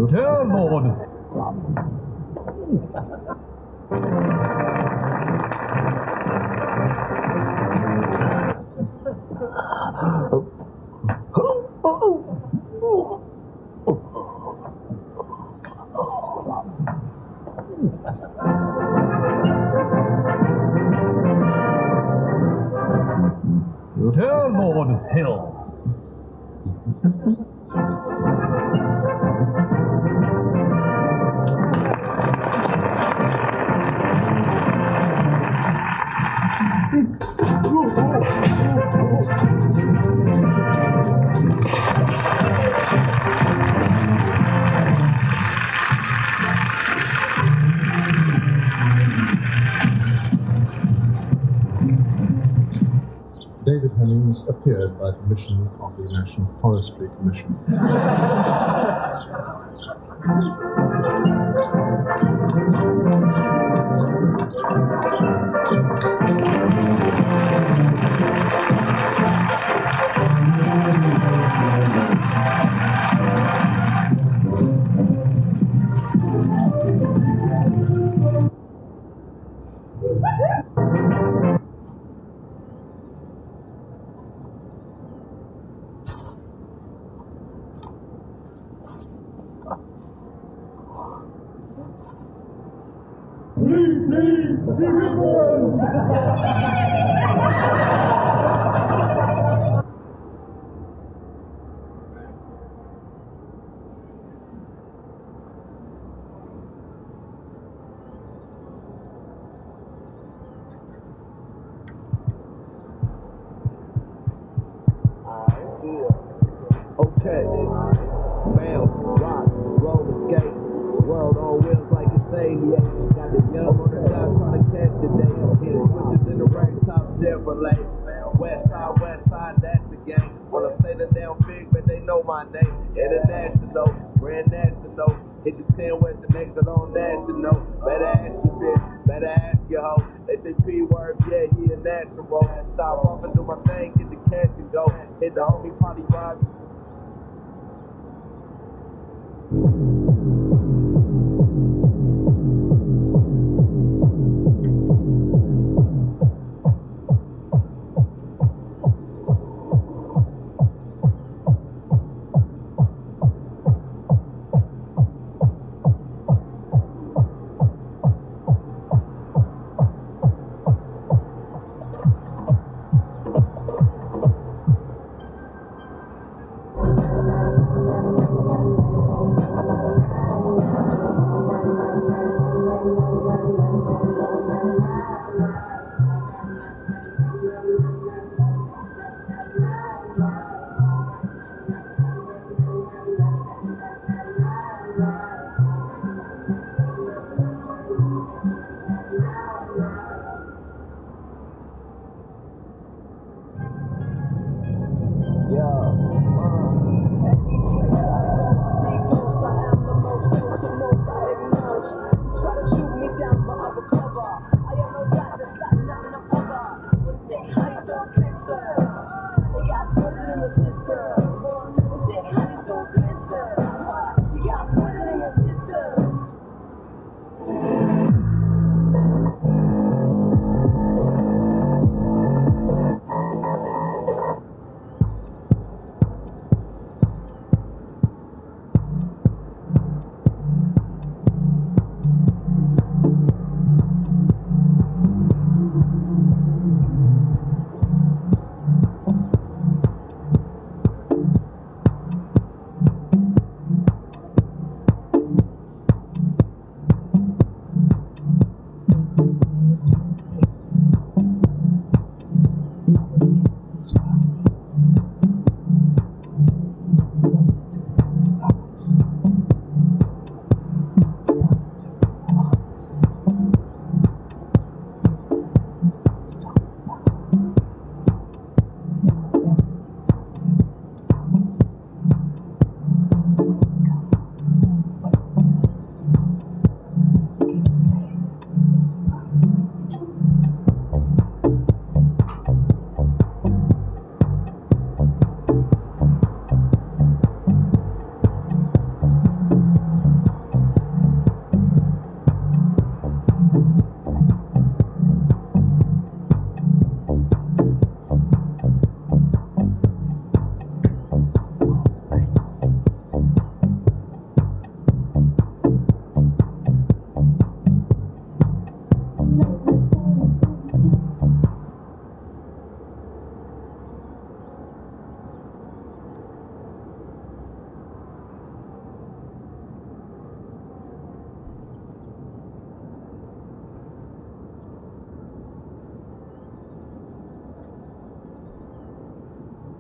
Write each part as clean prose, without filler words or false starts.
Dear Lord. Dear Lord Hill. David Hemmings appeared by permission of the National Forestry Commission. Okay, bam, rock, roll, escape. World on wheels like it's 88. Got the young on the job trying to catch a day. Hit the switches in the rain, top Chevrolet. West side, that's the gang. When I say the damn big, but they know my name. International, Grand National. Hit the 10 West and exit on National. Better ask your bitch, better ask your hoe. They say P word, yeah, he a natural. Stop off and do my thing, get the cash and go. Hit the homie party ride.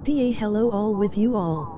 Da hello all with you all.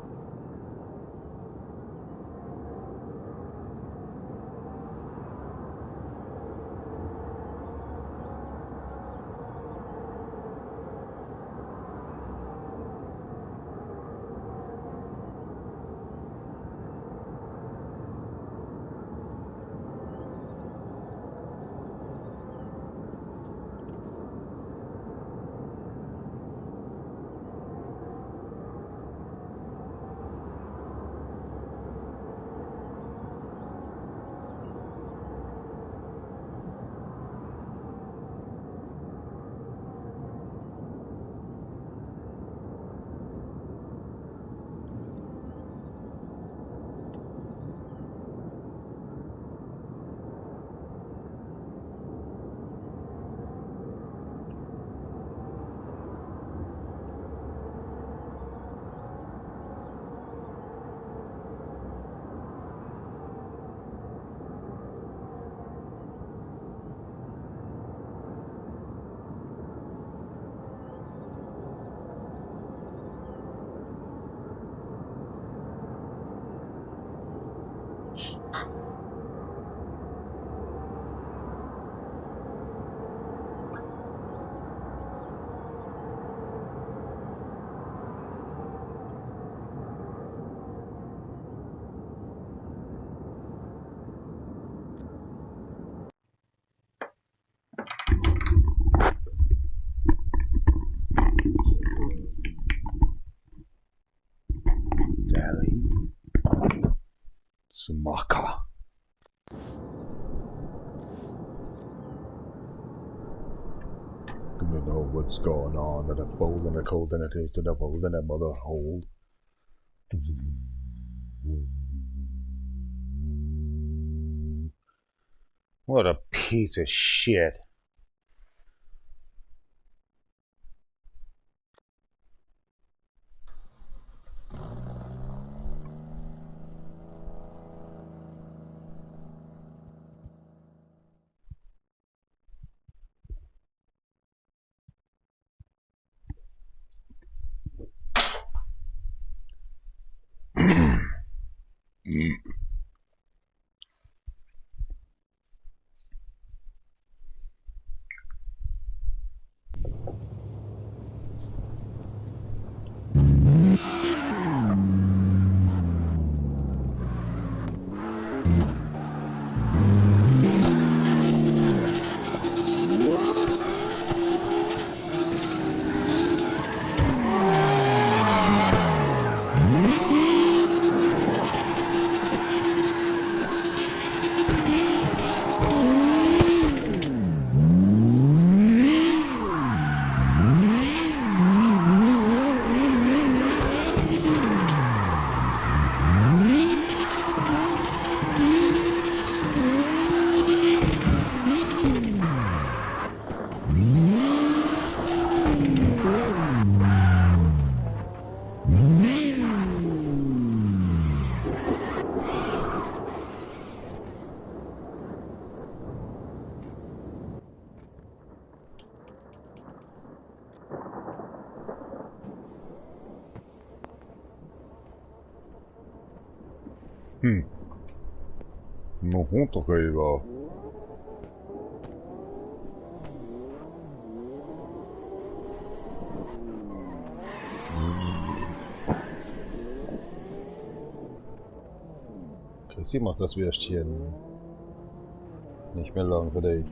Dali. Samaka. Gonna know what's going on and a fold and a cold and a taste and a fold and a mother hold. What a piece of shit. No, toch even. Chrissy macht das Würstchen. Nicht mehr lang für dich.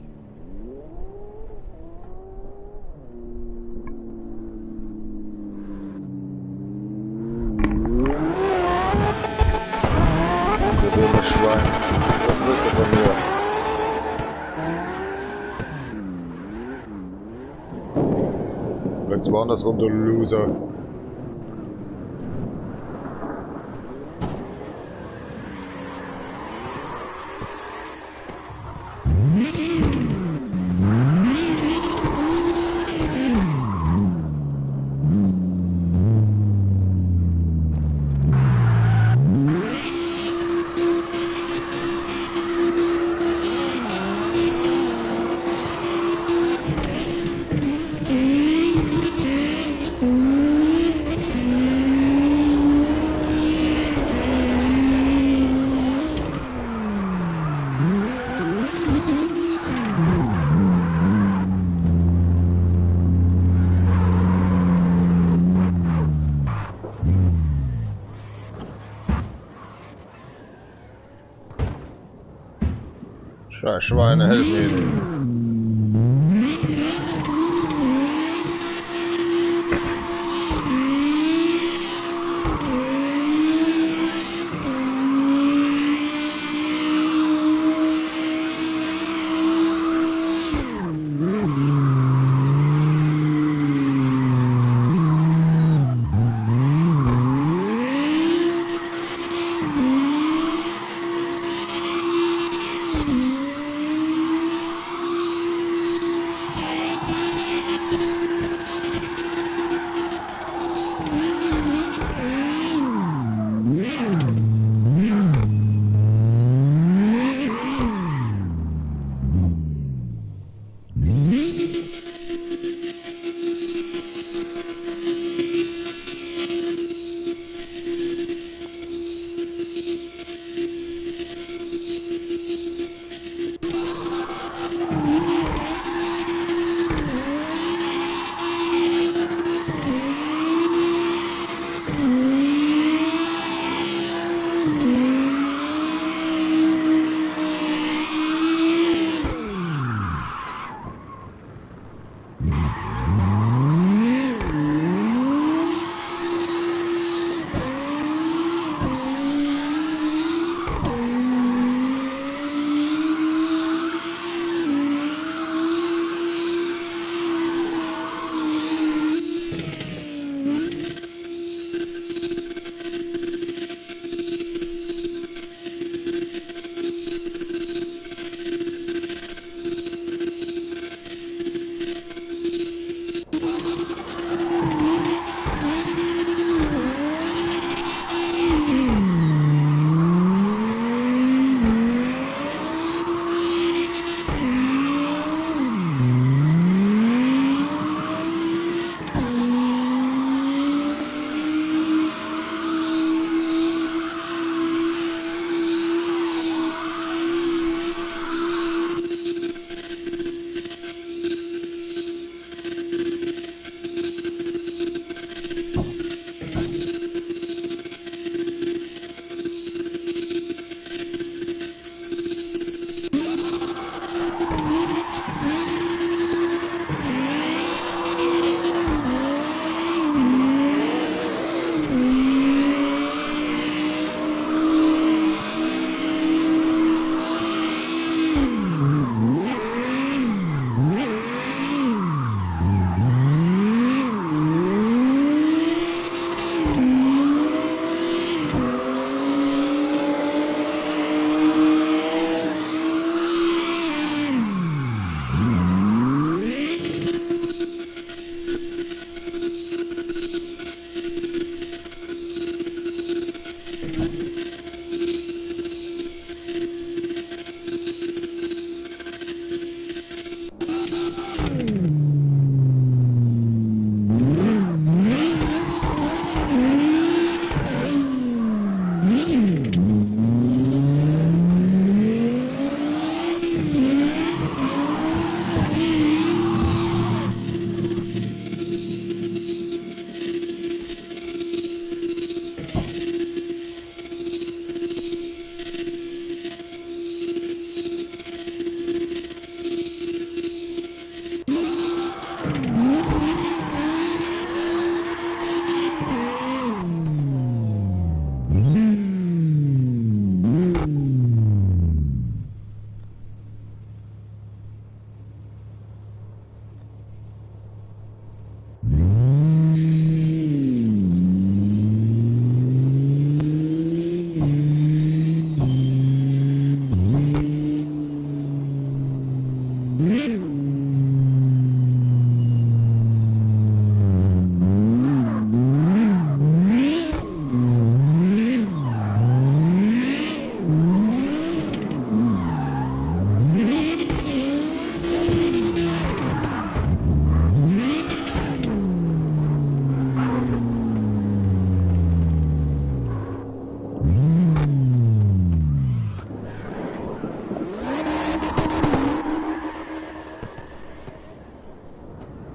Schwein. Was willst du von mir? Jetzt woanders rum, du Loser. Scheiß Schweine helfen mir nicht.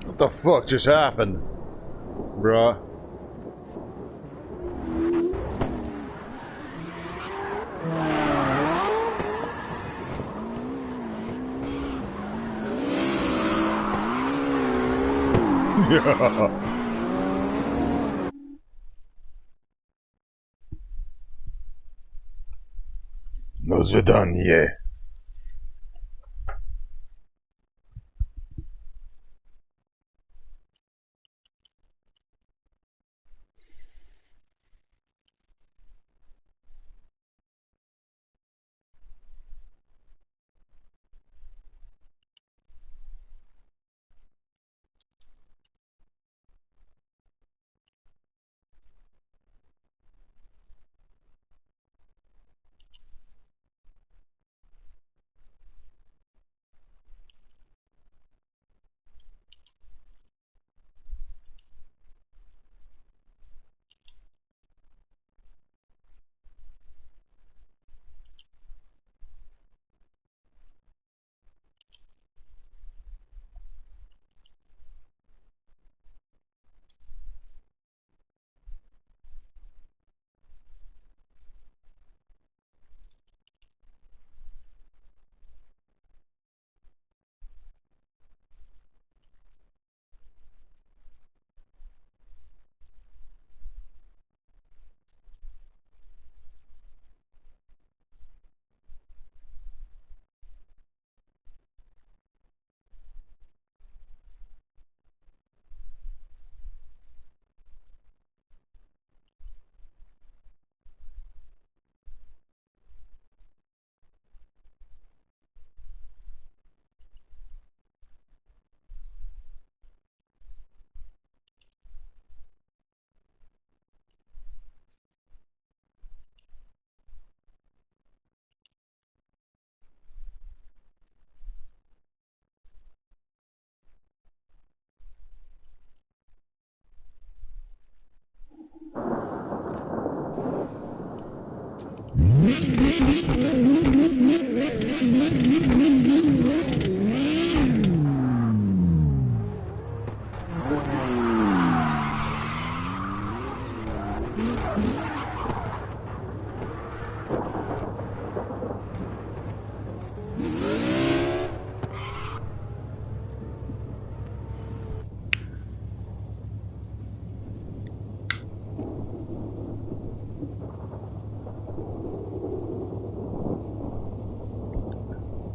What the fuck just happened, bruh? Ja. No свидание.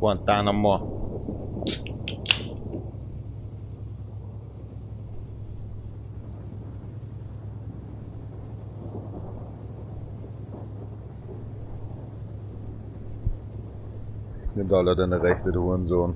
Guantanamo. Nimm alle deine Rechte, du Hurensohn.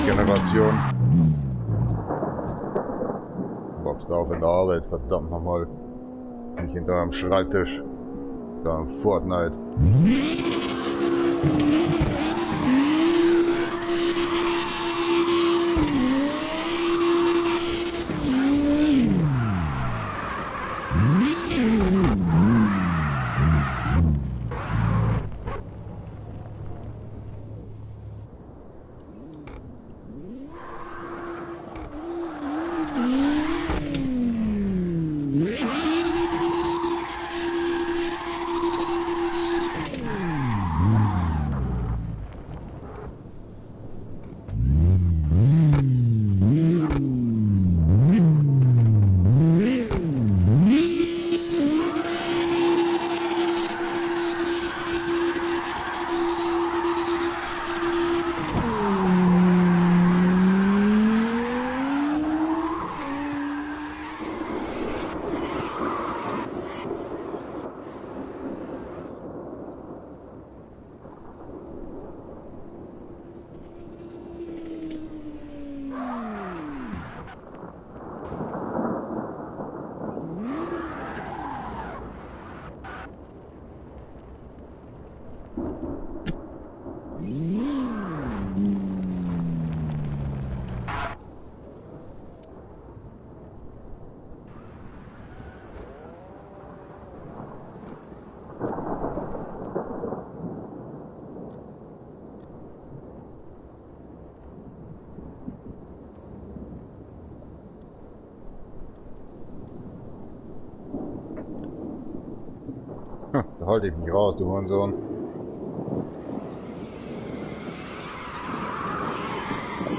Generation. Wachst auf in der Arbeit, verdammt nochmal. Nicht hinter einem Schreibtisch. Da im Fortnite. halte ich mich raus, du Hurensohn.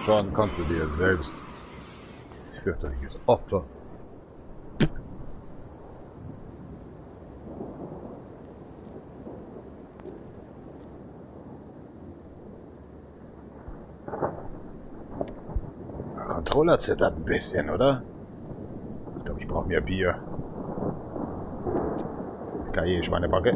Schaden kannst du dir selbst. Fürchterliches Opfer. Der Controller zittert ein bisschen, oder? Ich glaube, ich brauche mehr Bier. Geil, Schweinebacke.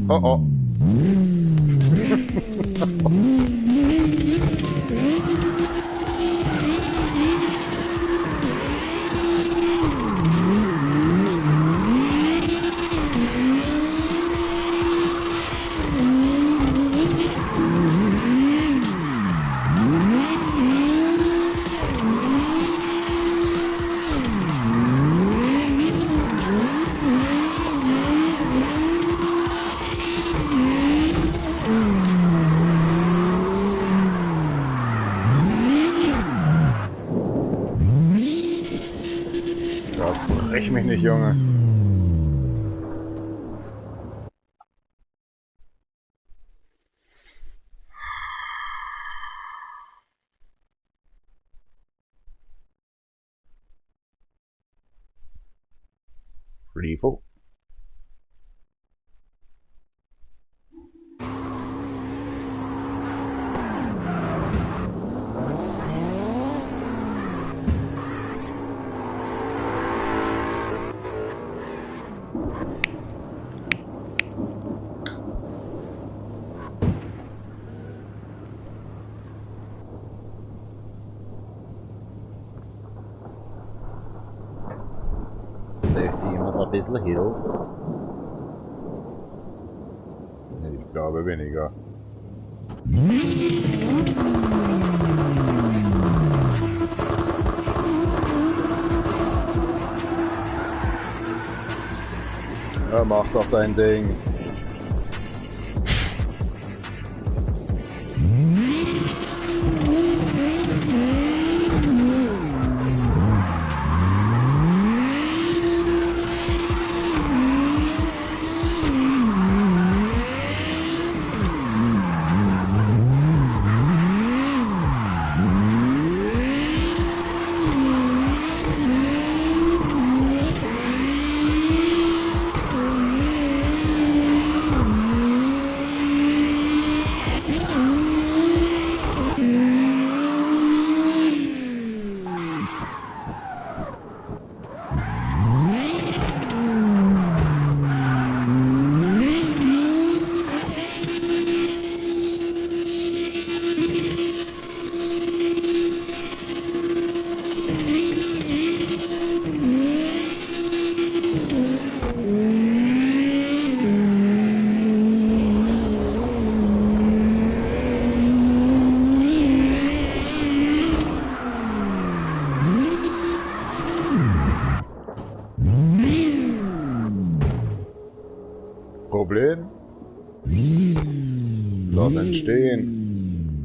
Oh oh. Brech mich nicht, Junge. Revo. Möchte jemand ein bisschen Hilfe? Ich glaube weniger. Ja, mach doch dein Ding. Problem? Lass entstehen.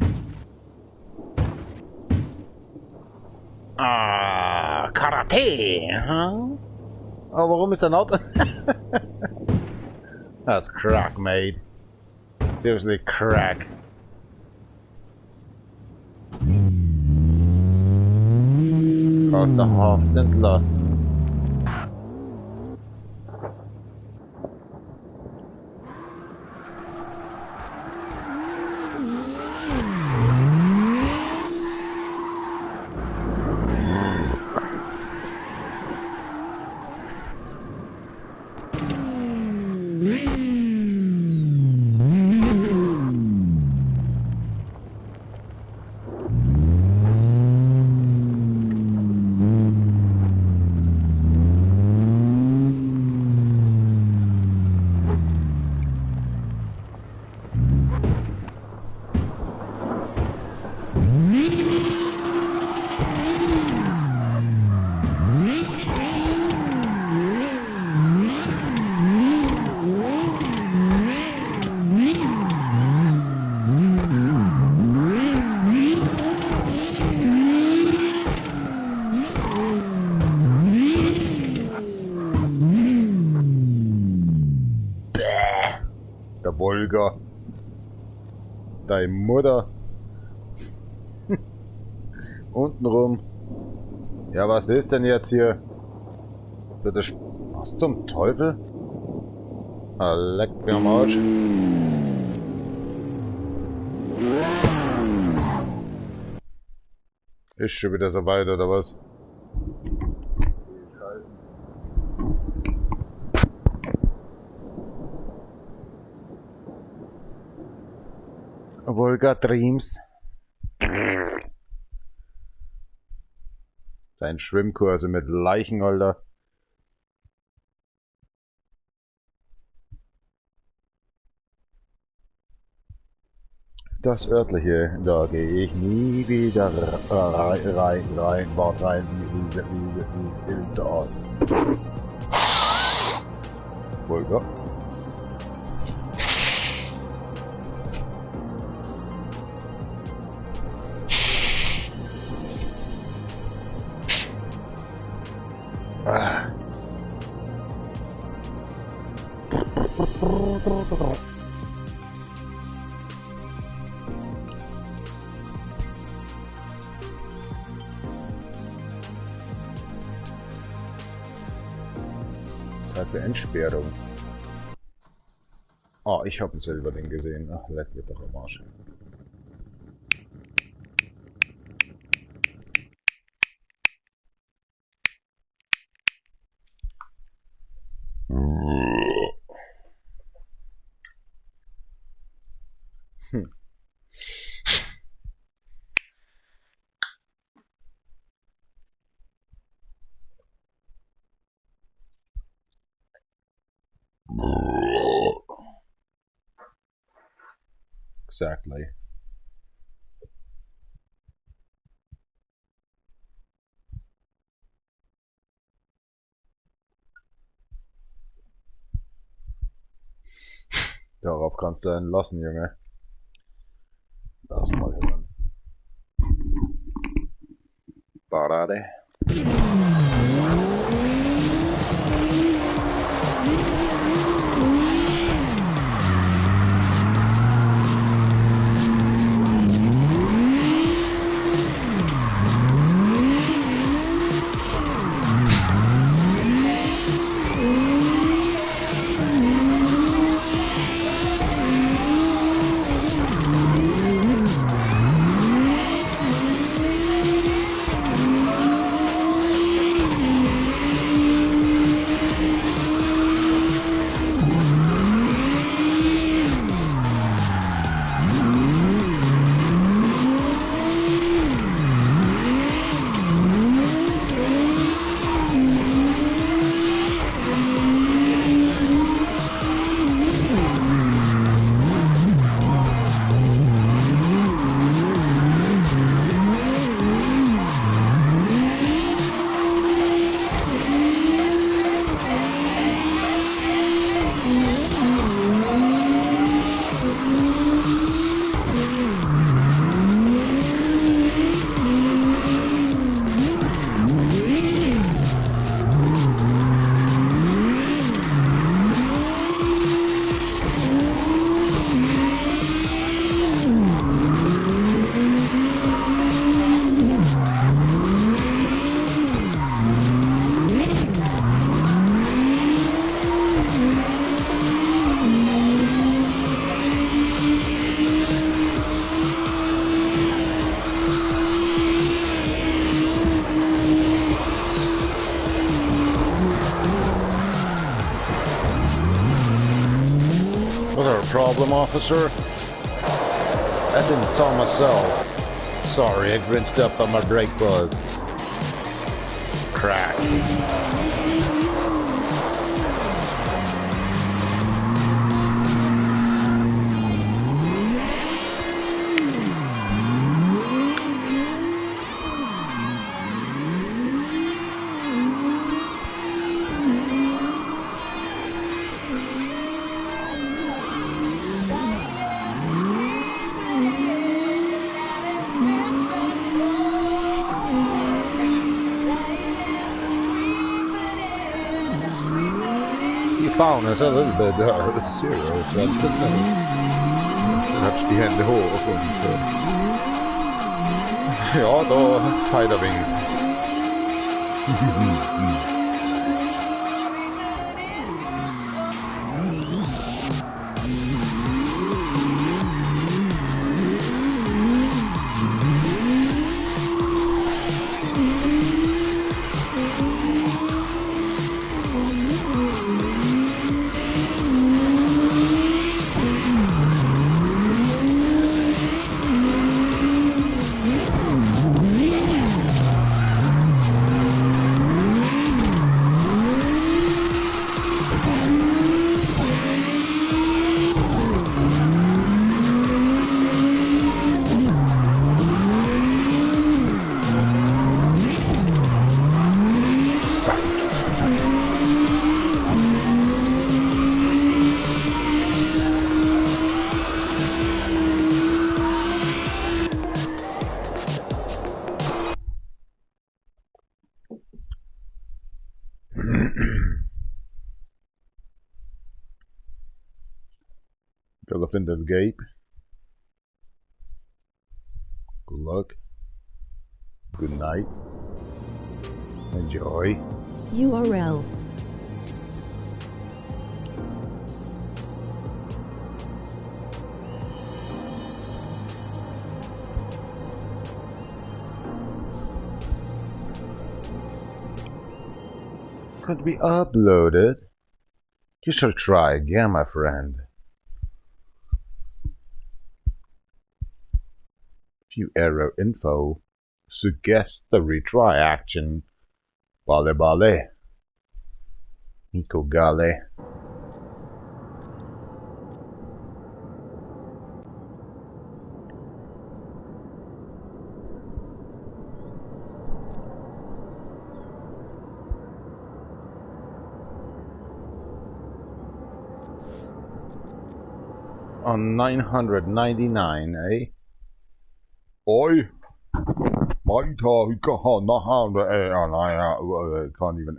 Ah, Karate! Huh? Oh, warum ist dein Auto? That's crack, mate. Seriously, crack. Aus der Haft entlassen. Der Wolga. Deine Mutter. Untenrum. Ja, was ist denn jetzt hier? Was zum Teufel? Ah, leck mir am Arsch. Ist schon wieder so weit, oder was? Scheiße. Volga Dreams. Dein Schwimmkurse mit Leichen, Alter. Das örtliche, da gehe ich nie wieder rein, rein, da. Volga. Ah. Zeit für Entsperrung. Ah, ich habe ein Silberding gesehen. Ach, leck mir doch am Arsch. Hm. Exactly. Darauf kannst du einen lassen, Junge. Lass mal hören. Parade. Was there a problem, officer? I didn't saw myself. Sorry, I grinched up on my brake buzz. Crack. Found us a little bit serious, I don't know. That's die Hände hoch und ja, da fighter wing. Elephant escape. Good luck. Good night. Enjoy. URL. Could be uploaded. You shall try again, my friend. View error info. Suggest the retry action. Bale bale. Nico gale. On 999, eh? Oi! I can't even.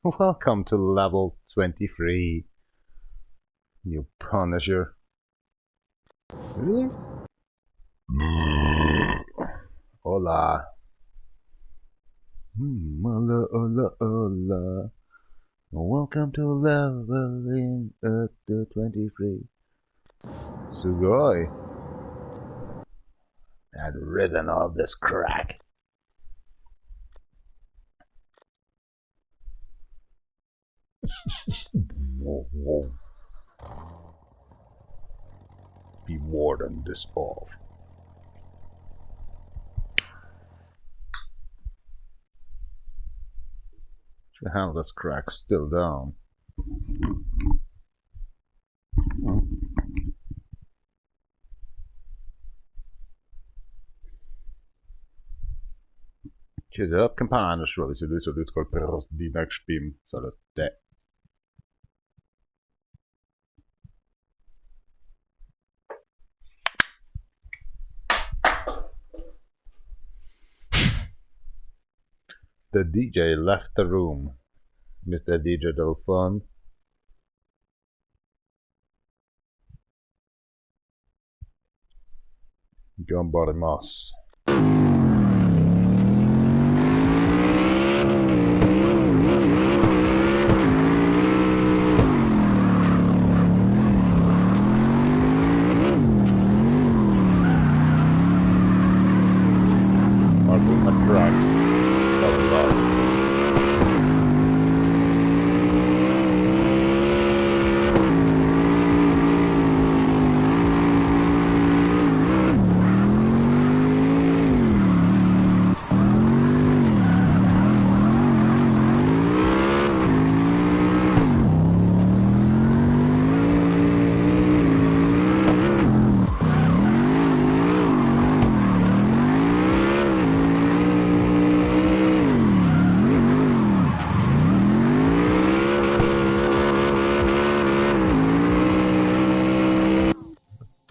Welcome to level 23, you punisher. Really? Hola. Hola, hola, hola. Welcome to leveling at the 23. Sugoi. I'd risen all this crack. Whoa, whoa. Be warden this off. Should have this crack still down. The DJ left the room. Mr. Digital Fun. Ganbarimasu.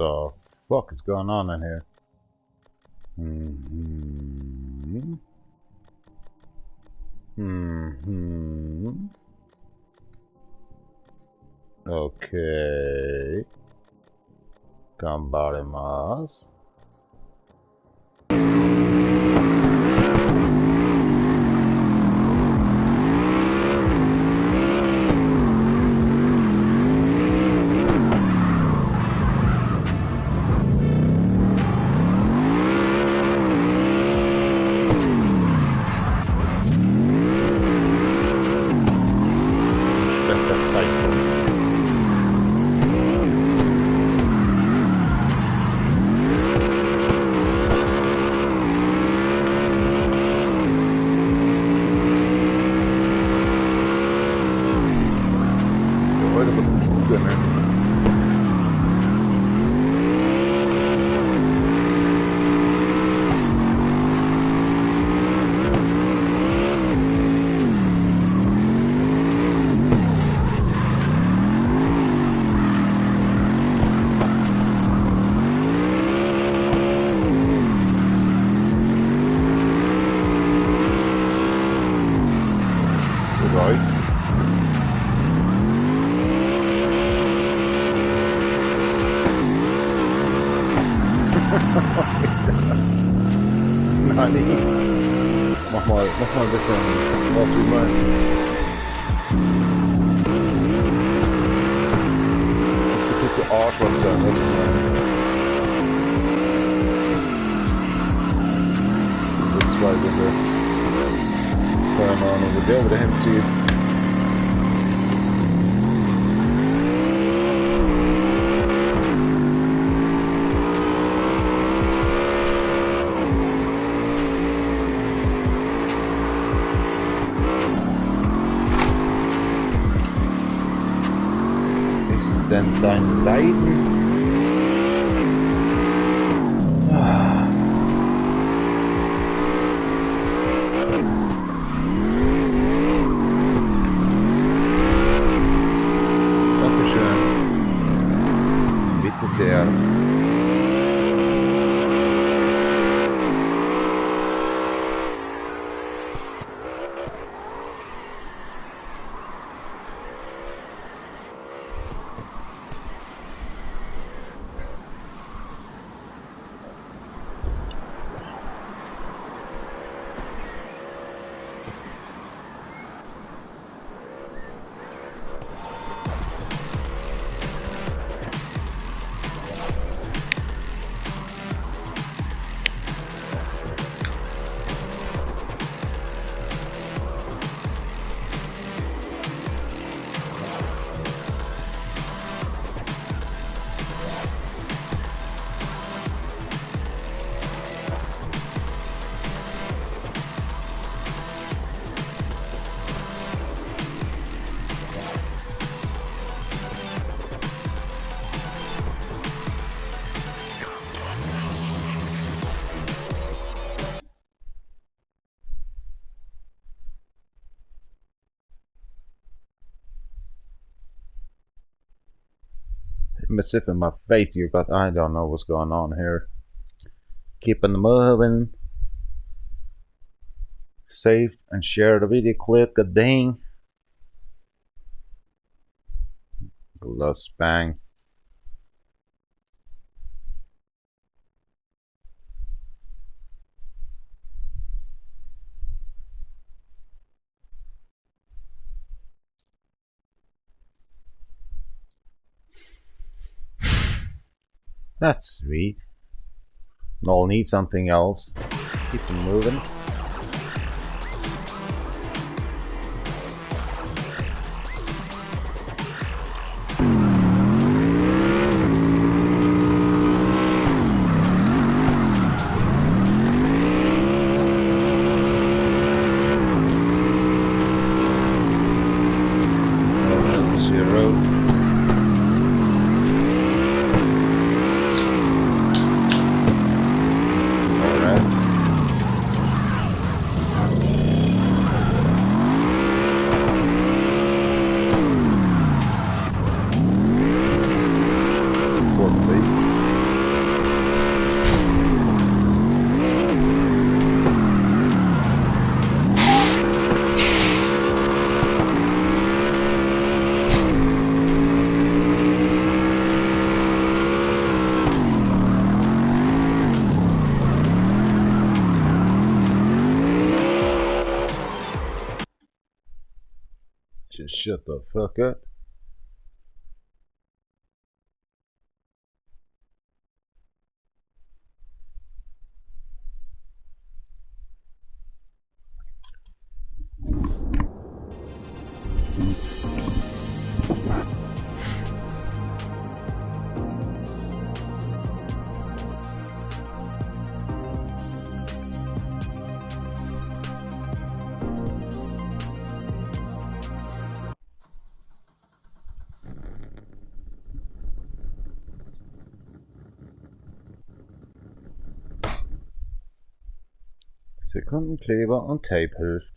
the fuck is going on in here? Okay. Ganbarimasu. Mach mal ein bisschen drauf drüber. Das gefühlte Arschloch sein, was ich meine. So zwei Winde. Keine Ahnung, wo der wieder hinzieht. Denn dein Leiden? Dankeschön. Bitte sehr. Massive in my face here, but I don't know what's going on here. Keeping moving. Save and share the video clip. God dang. Los bang. That's sweet. I'll need something else. Keep them moving. Alright. Shut the fuck up. Sekundenkleber und Tape hilft.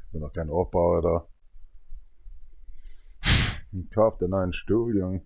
Ich bin noch kein Aufbauer da. Ich kauf dir einen Stuhl, Junge.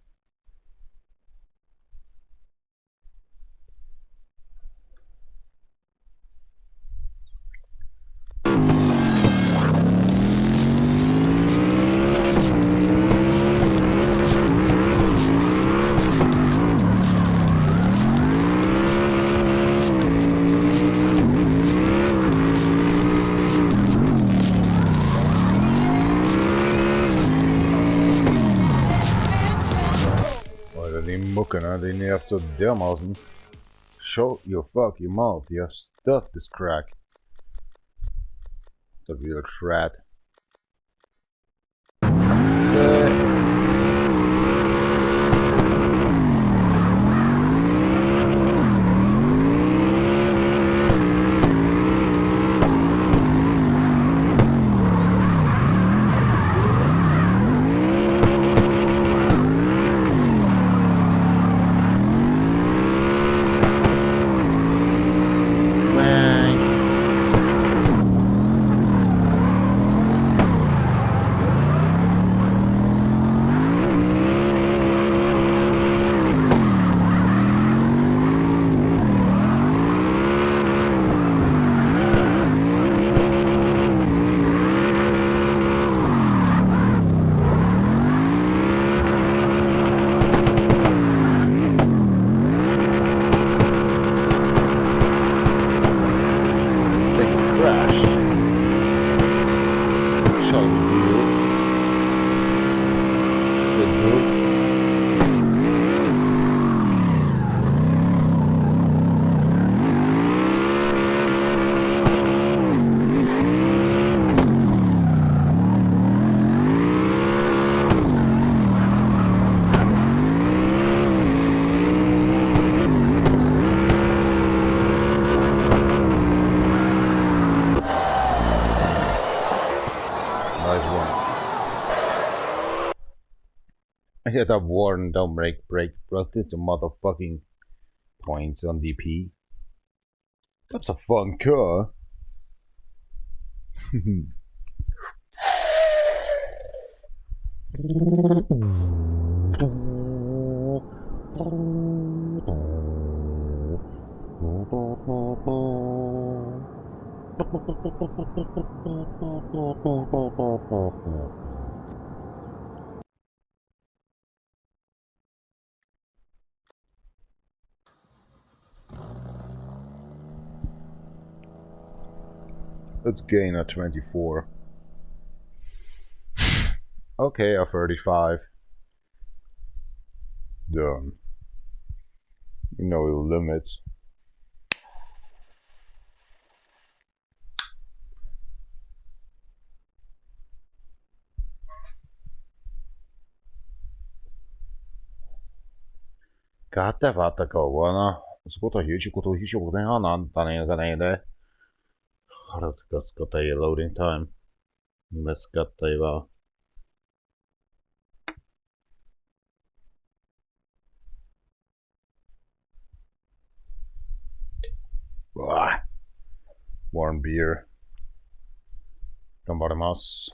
Die nervt so dermaßen. Shut your fucking mouth, your stuff is crack. The real shred. I warned, don't break, brought it to motherfucking points on DP. That's a fun car. Let's gain a 24. Okay, a 35. Done. You know the limits. That's got a loading time. Let's got a warm beer. Ganbarimasu.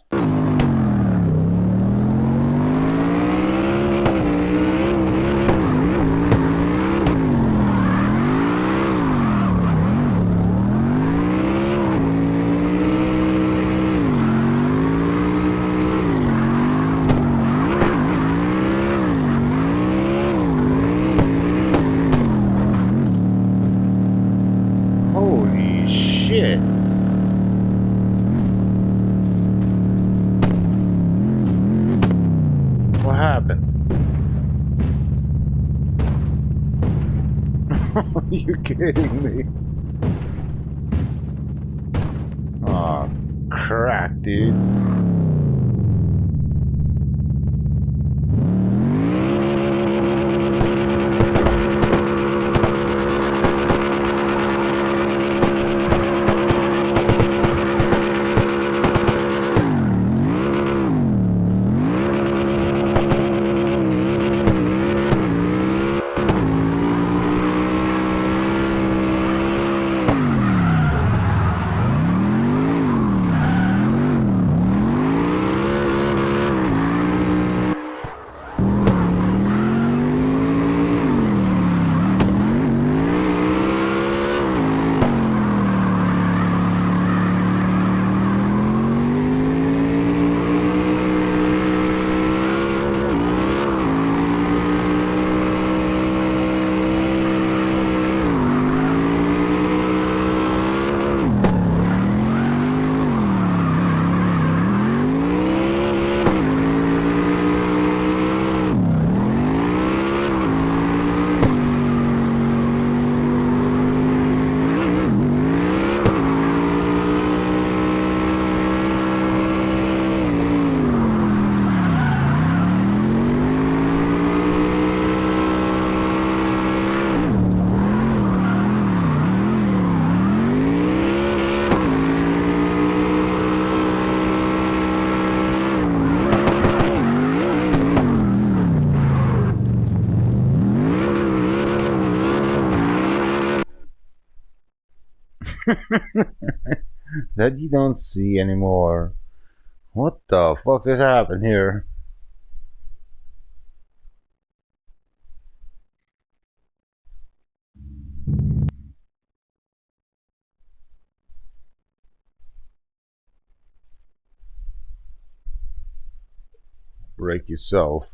Shit. What happened? Are you kidding me? Aw, oh, crap, dude. That you don't see anymore. What the fuck just happened here? Break yourself.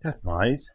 That's nice.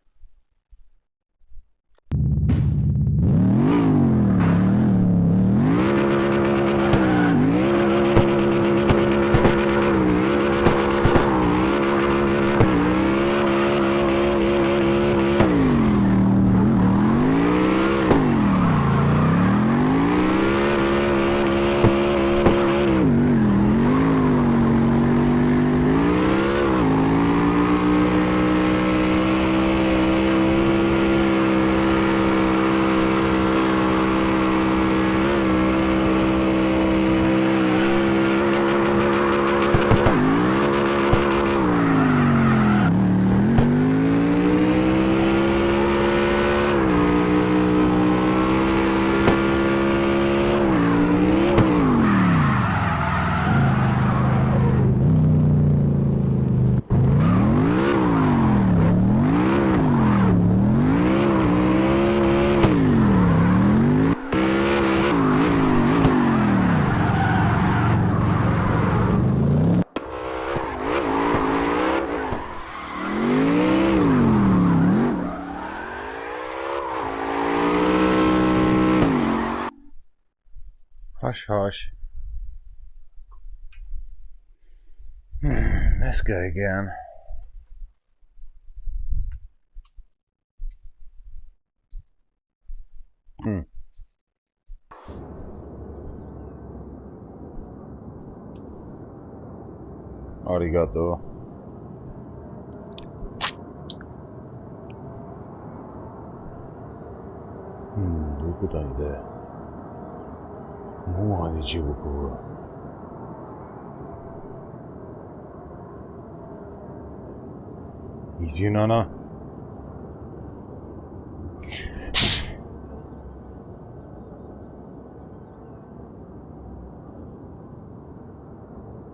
Hush, hush. Let's go again. Arigato. どこだいで。もう日僕は。27。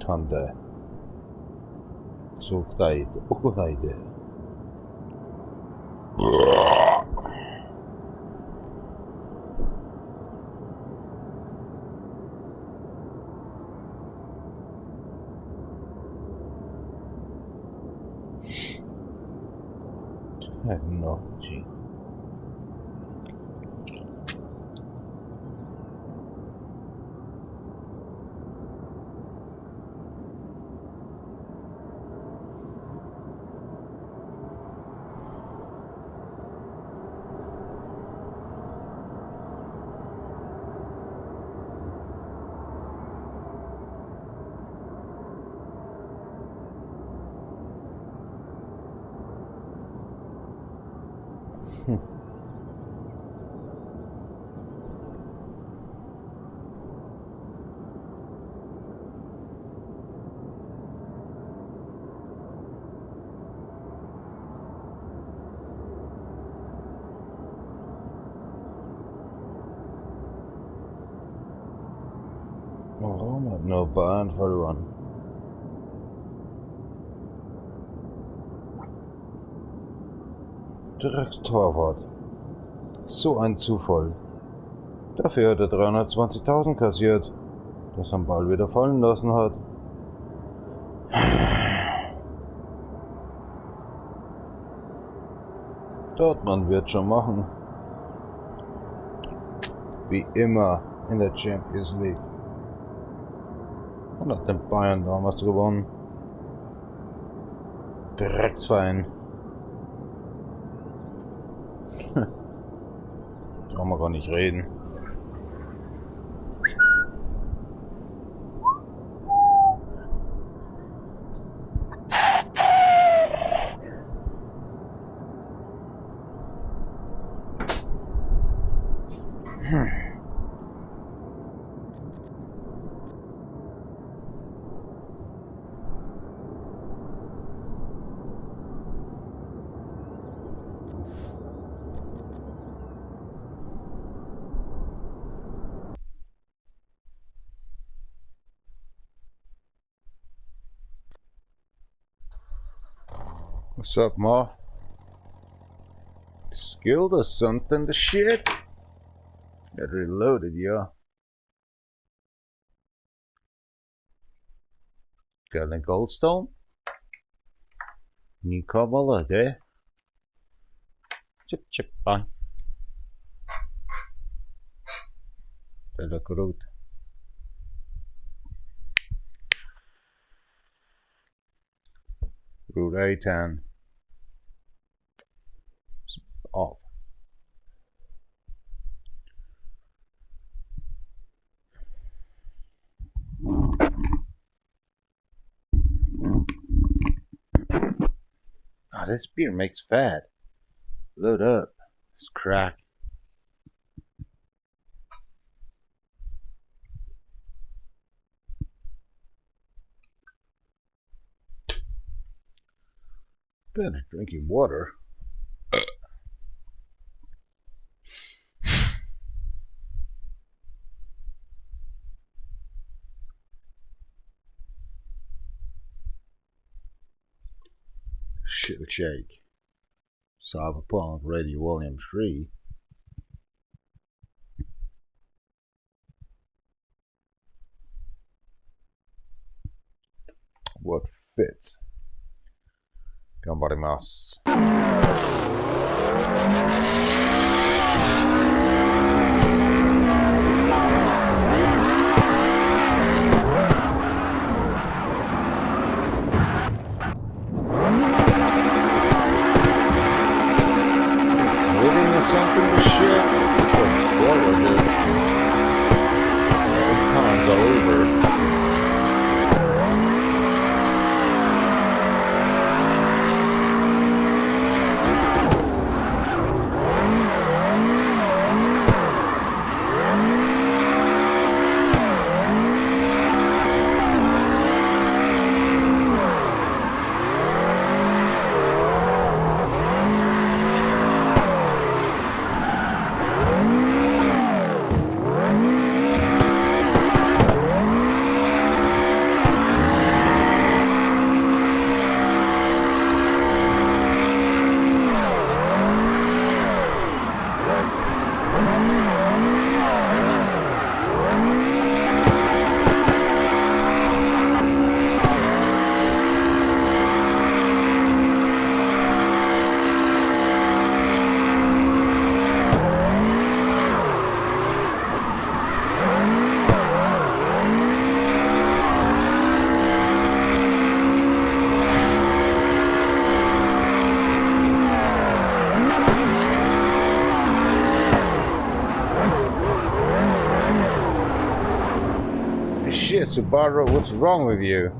なんだ。そうくたい、屋内で。Technology. Warum hat nur Bayern verloren? Dreckstorwart. So ein Zufall. Dafür hat er 320.000 kassiert, das er den Ball wieder fallen lassen hat. Dortmund wird schon machen. Wie immer in der Champions League. Und hat den Bayern damals gewonnen. Drecksverein. Brauchen wir gar nicht reden. What's up, Ma? Skilled or something, the shit? Got reloaded, yo. Got a goldstone? New cover there. Chip chip bye. Det look ut. Route A10. Off. Ah, this beer makes fat. Load up. It's crack. Better drinking water. Shake. Cyberpunk Radio Volume 3. What fits? Ganbarimasu. Something to shit. What was it? Time's all over. Subaru, what's wrong with you?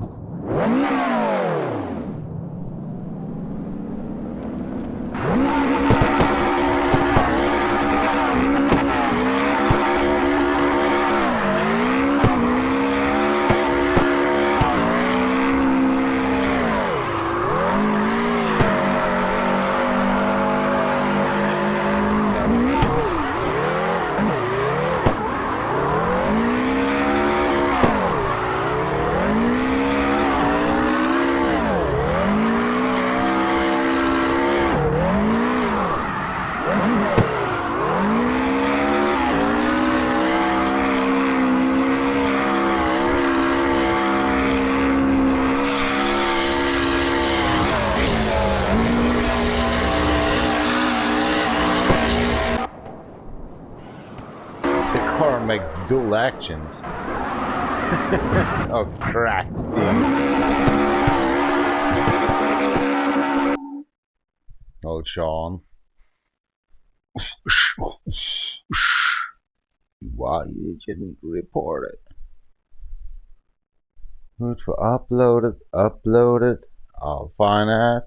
Dual actions. Oh, cracked, dude. Oh, Sean. Why you didn't report it? Good for upload it, upload it. I'll find out.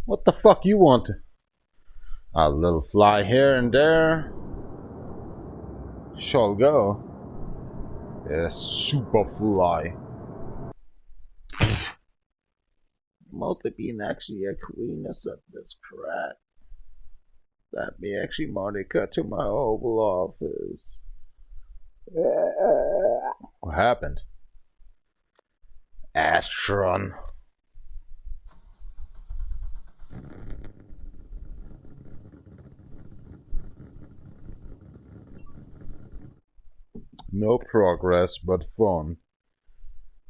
What the fuck you want? A little fly here and there. Shall go. Yeah, super fly. Mostly being actually a queen of this crap. That me actually Monica to my Oval Office. What happened? Astron. No progress, but fun.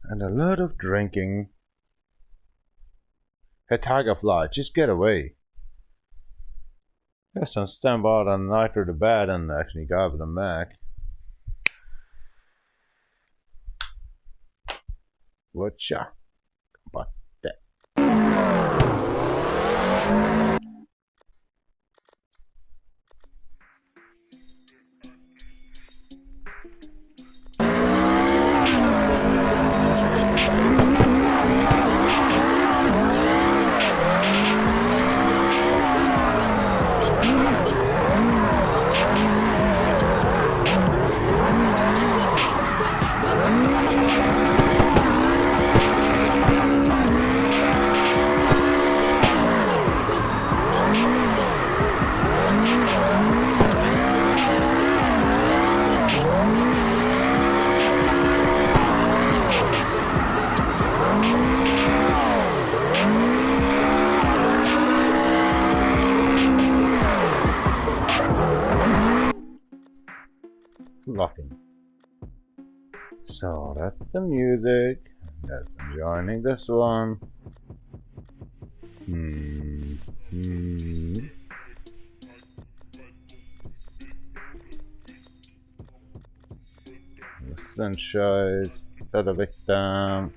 And a lot of drinking. Hey, Tigerfly, just get away. Yes, I'm stand by the night or the bed and actually got the Mac. Whatcha? But that. Locking. So that's the music. That's joining this one. The sunshine, the victim.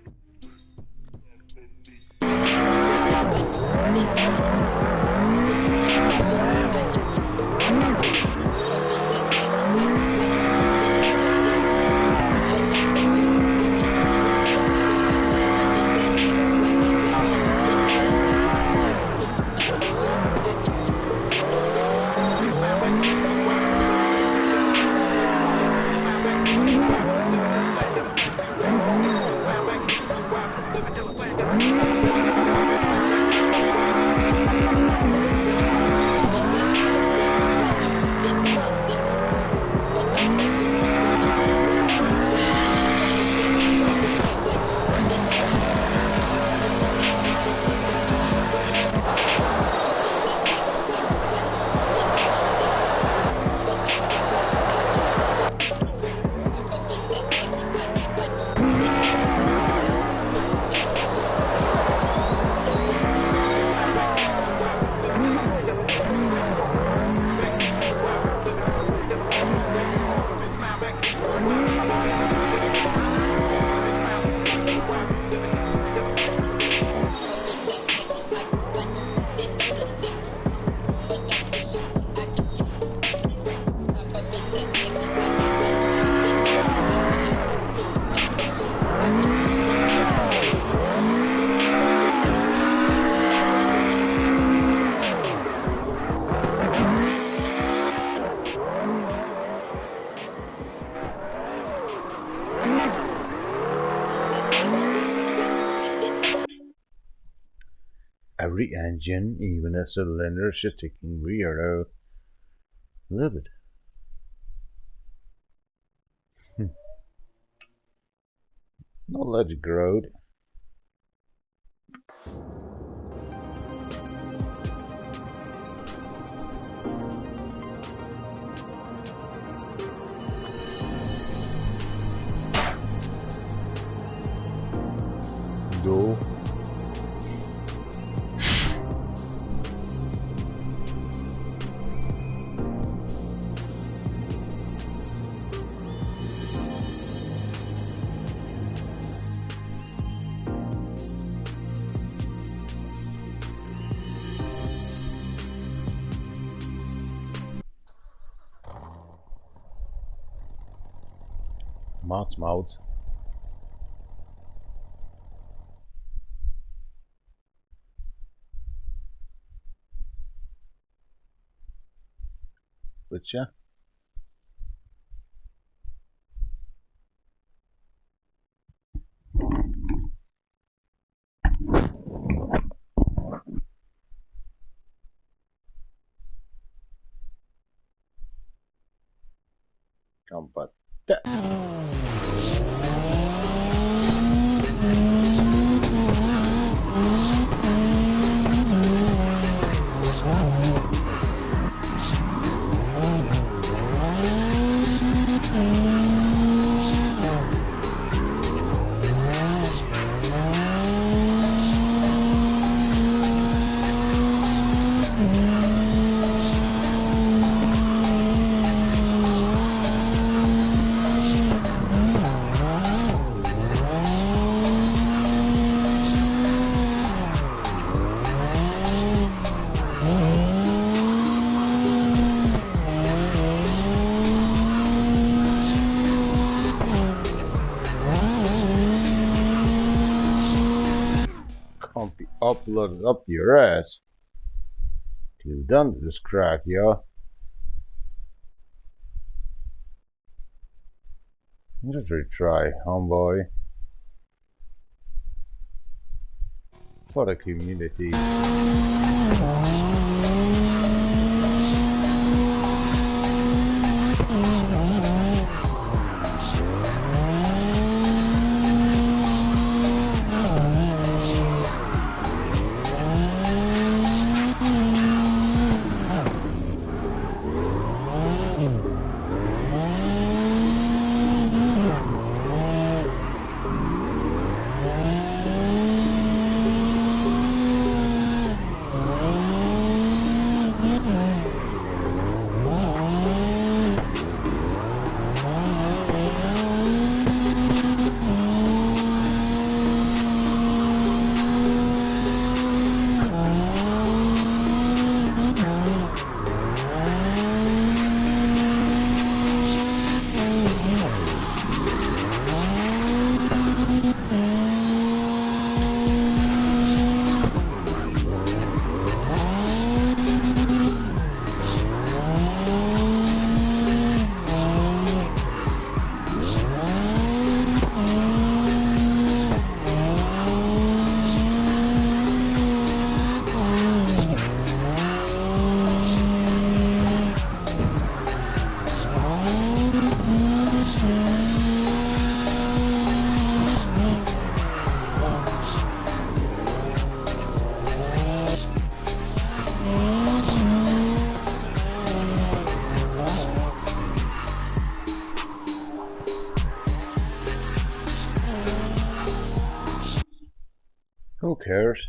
Every engine, even a cylinder, is just taking weirdo. A little bit. Knowledge growth. Go. Mouths. Which, yeah. Come but that. Uploaded up your ass. You've done this crack, yo. Just retry, homeboy. For the community. Who cares?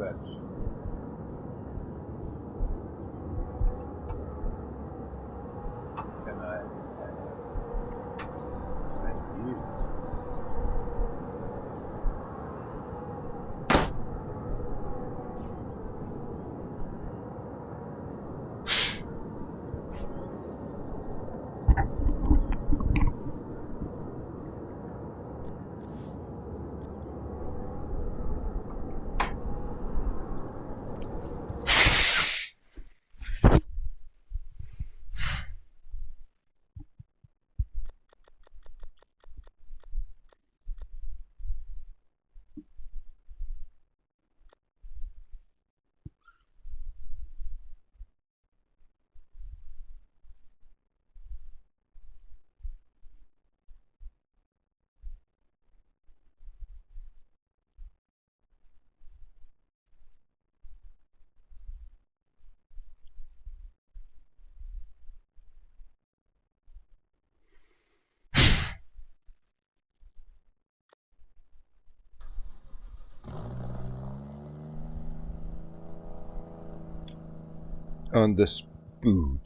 Fetch. Can I have you? On the spoon.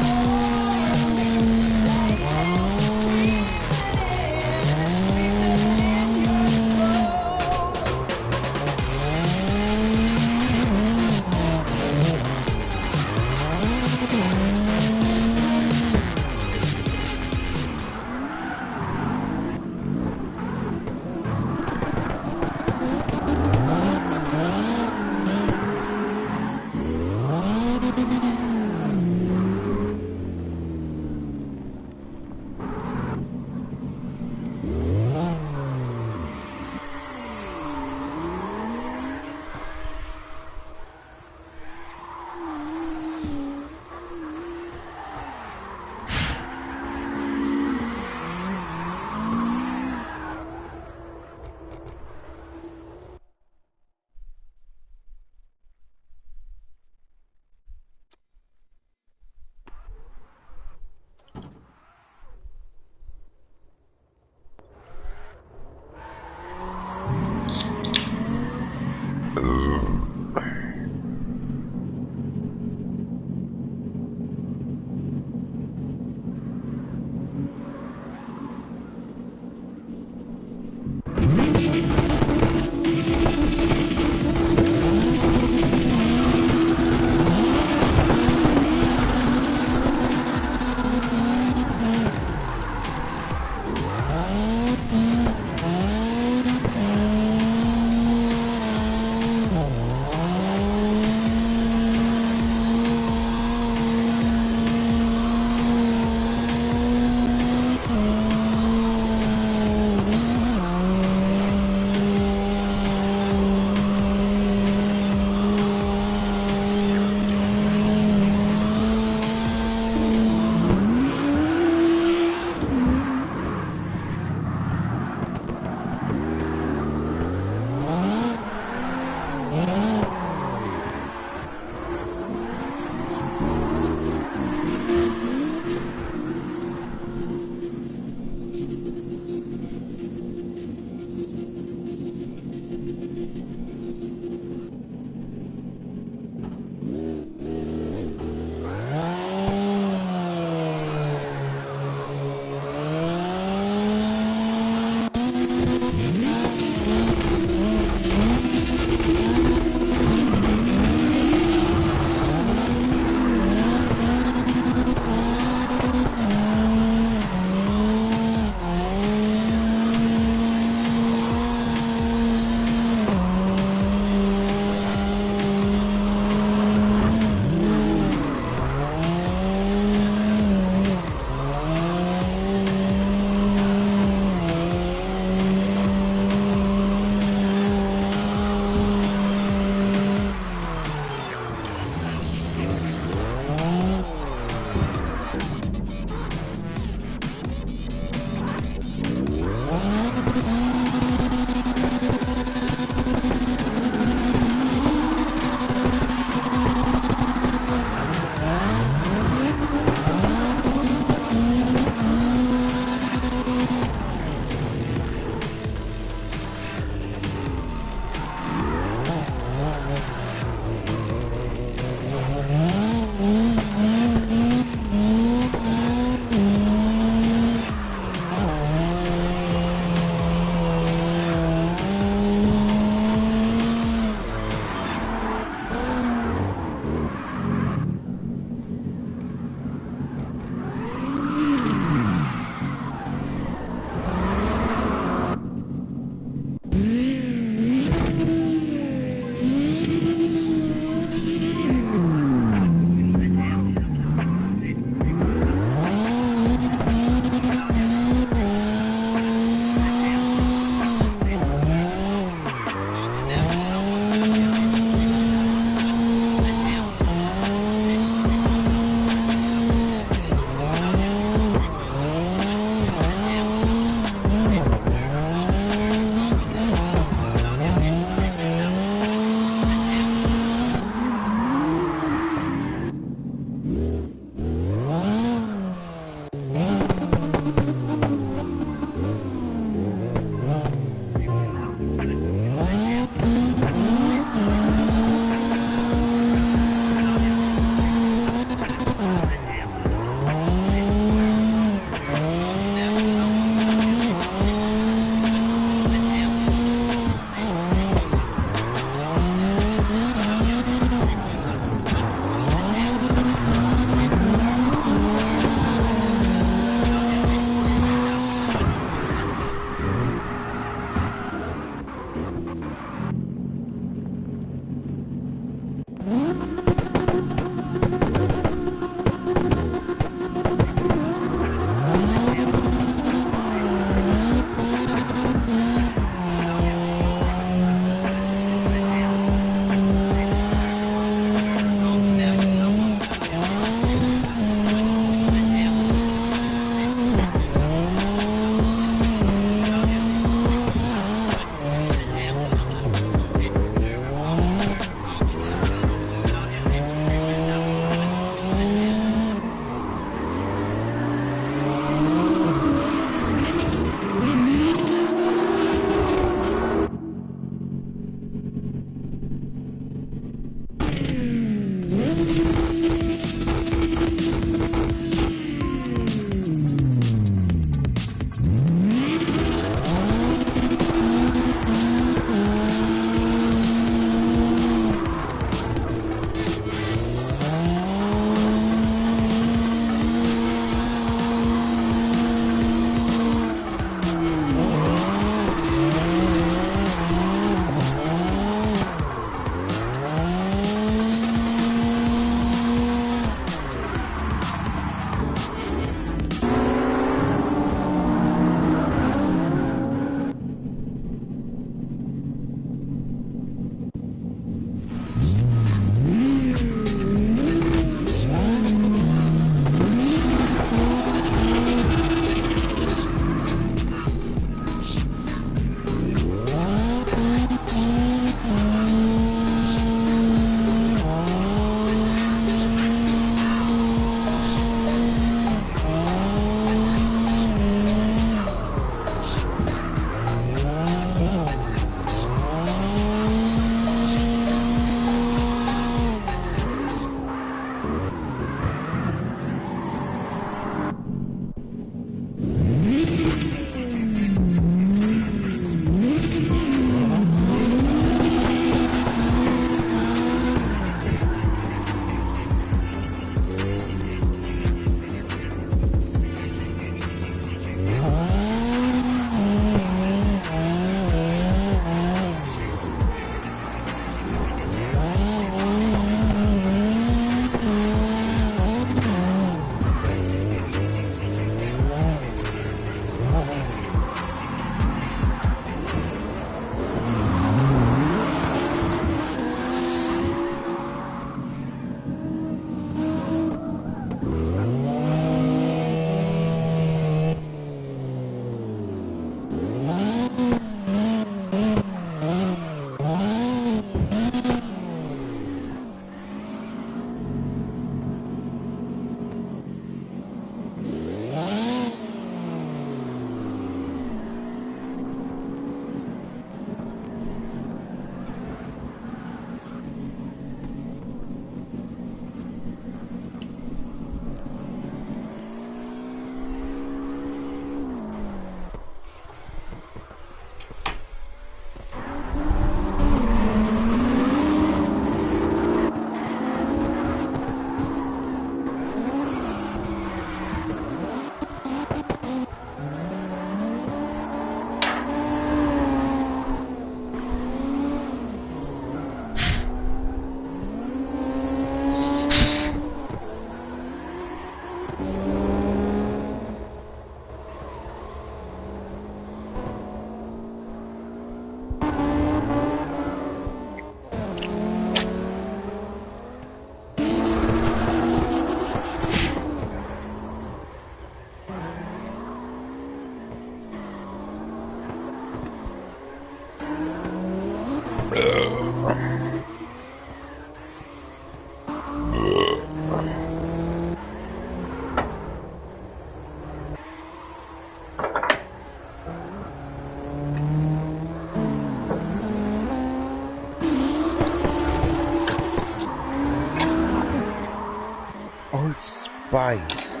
Spice.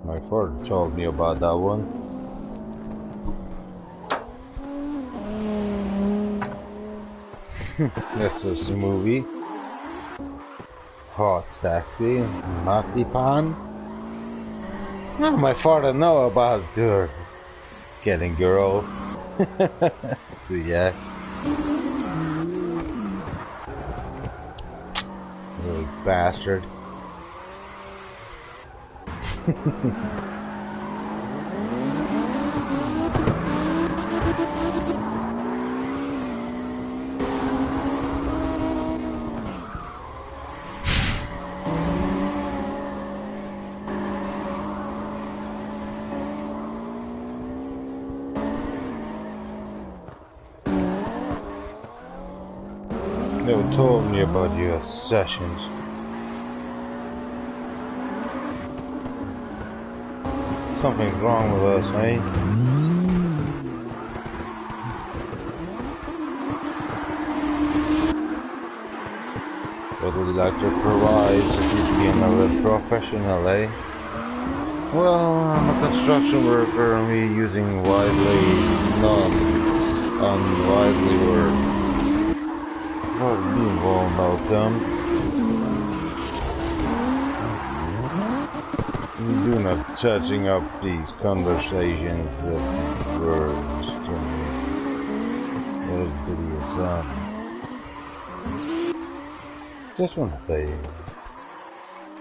My father told me about that one. That's a movie. Hot, sexy, Matipan. Oh, my father know about getting girls. Yeah. Little bastard. Never told me about your sessions. Something's wrong with us, eh? What would you like to provide if you be another professional, eh? Well, I'm a construction worker and we're using widely non-unwidely words. What be involved about them? You do not touching up these conversations with words to me. What idiots are. Just wanna say,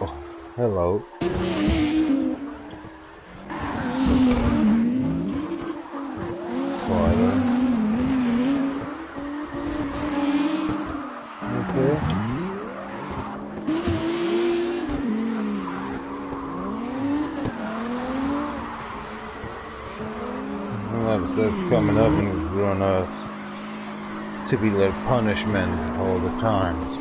oh, hello. Spider. Okay. A lot of stuff coming up and it's growing up to be like punishment all the times.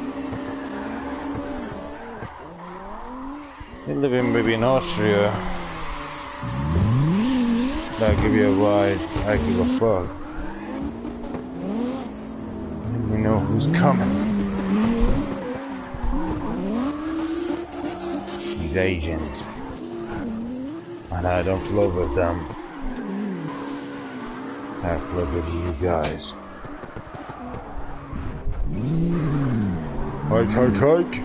You live in maybe in Austria. I'll give you a ride. I give a fuck. Let me know who's coming. These Asians. And I don't float with them. I float with you guys. Hike, hike, hike.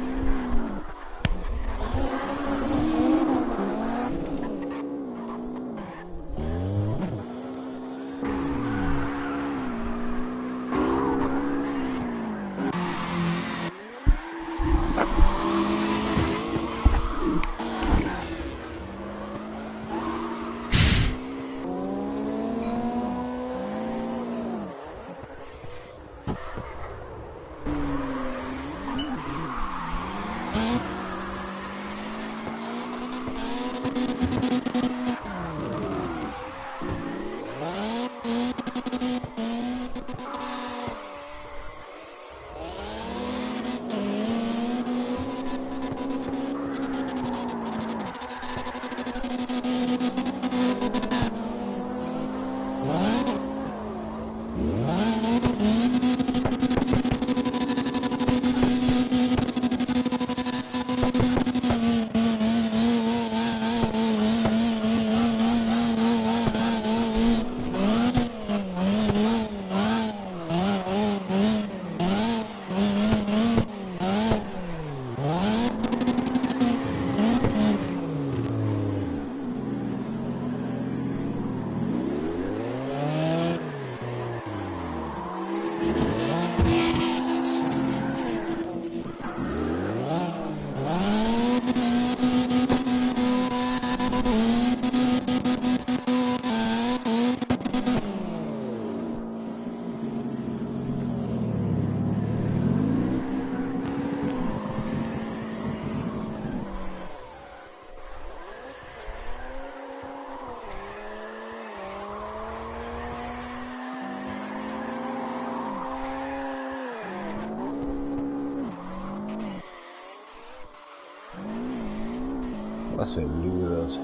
Was für Losers.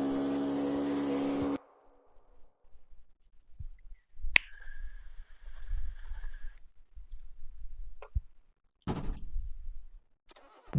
A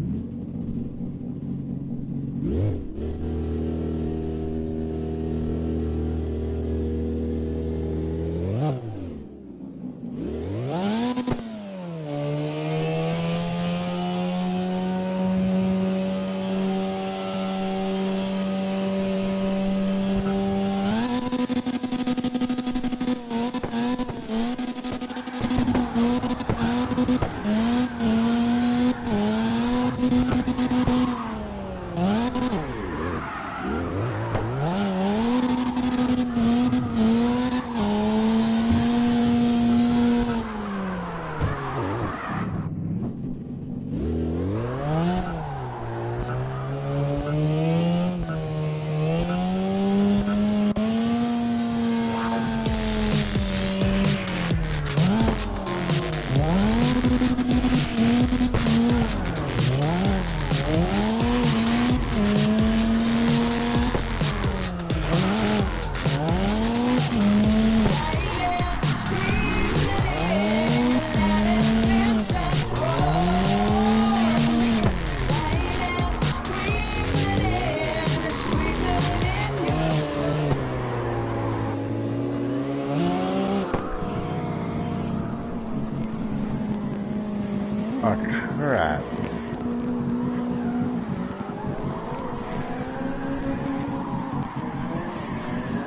trap.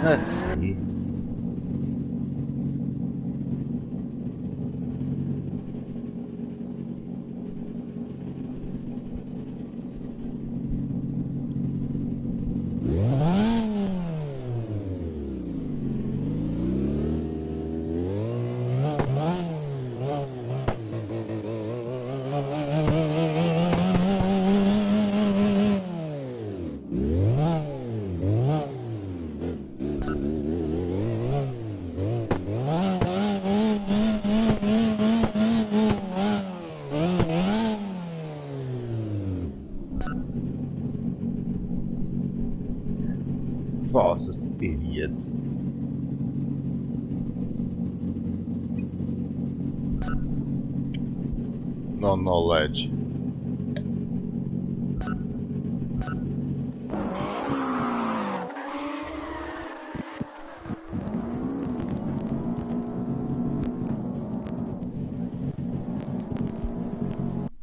Let's see. Fastest idiots. No knowledge.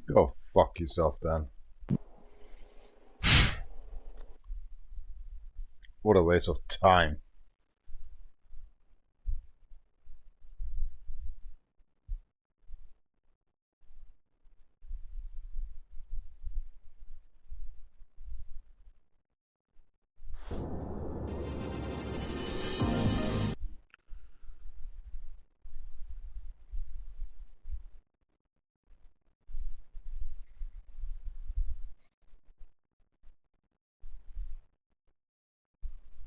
Go fuck yourself then. What a waste of time.